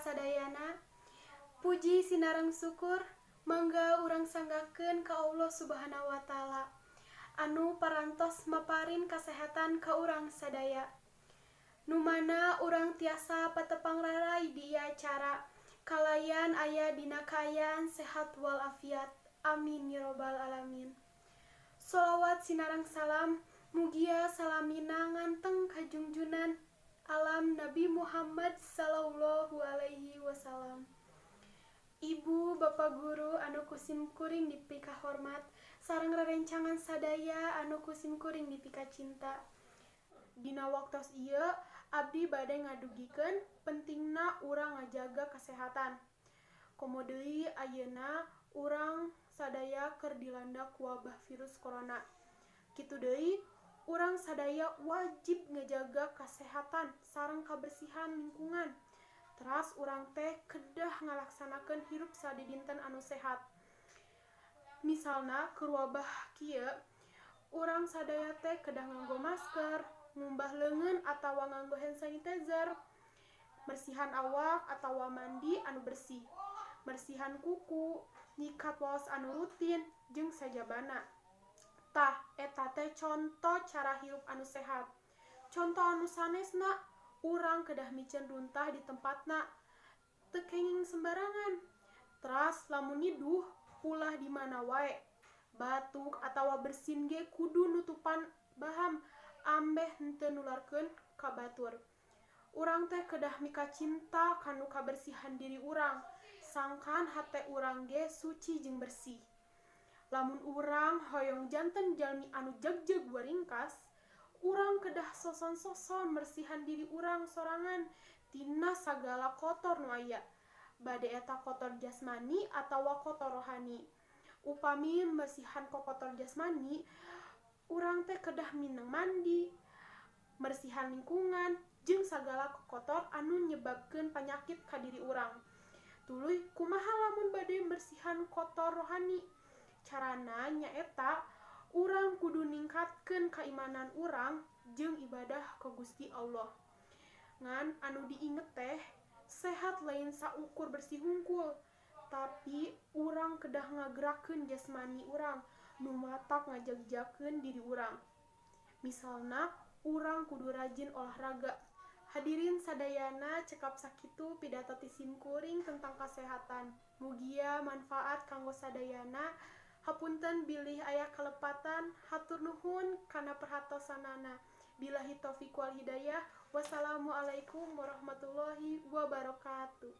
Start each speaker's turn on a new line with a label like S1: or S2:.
S1: sadayana. Puji sinareng syukur mangga urang sanggakeun ka Allah Subhanahu wa Ta'ala anu parantos maparin kasehatan ka urang sadaya, nu mana urang tiasa patepang raray di ieu acara kalayan aya dina kaayaan sehat walafiat. Amin ya robbal alamin. Sholawat sinareng salam mugia salamina nganteng ka junjunan alam, Nabi Muhammad Sallallahu Alaihi Wasallam. Ibu Bapak guru anu ku sim kuring dipikahormat sareng rerencangan sadaya anu ku sim kuring dipikacinta. Dina waktos ieu abdi bade ngadugikeun pentingna urang ngajaga kesehatan. Komo deui ayeuna urang sadaya keur dilanda ku wabah virus corona. Kitu deui, urang sadaya wajib ngajaga kasehatan sareng kabersihan lingkungan. Teras urang teh kedah ngalaksanakeun hirup sadidinten anu sehat. Misalna keur wabah kieu, urang sadaya teh kedah nganggo masker, ngumbah leungeun atawa nganggo hand sanitizer, mersihan awak atawa mandi anu bersih, mersihan kuku, nyikat waos anu rutin, jeung sajabana. Tah, eta teh conto cara hirup anu sehat. Conto anu sanesna, urang kedah miceun runtah di tempatna, teu kenging sembarangan. Teras lamun nyiduh ulah di mana wae. Batuk atawa bersin ge kudu nutupan baham ambeh henteu nularkeun ka batur. Urang teh kedah mikacinta kanu kabersihan diri urang, sangkan hate urang ge suci jeung bersih. Lamun urang hoyong janten jalmi anu jagjeg waringkas, urang kedah soson-soson mersihan diri urang sorangan tina sagala kotor nu aya, bade eta kotor jasmani atawa kotor rohani. Upami mersihan kokotor jasmani, urang teh kedah mindeng mandi, mersihan lingkungan jeung sagala kokotor anu nyebabkeun panyakit ka diri urang. Tuluy kumaha lamun bade mersihan kotor rohani? Carana nyaeta urang kudu ningkatkeun kaimanan urang jeung ibadah ka Gusti Allah. Ngan anu diinget teh, sehat lain saukur bersih hungkul, tapi urang kedah ngagerakeun jasmani urang nu matak ngajagjagkeun diri urang. Misalna urang kudu rajin olahraga. Hadirin sadayana, cekap sakitu pidato ti sim kuring tentang kasehatan. Mugia manfaat kanggo sadayana. Hapunten bilih aya kalepatan. Hatur nuhun kana perhatosanana. Billahi taufik wal hidayah. Wassalamualaikum warahmatullahi wabarakatuh.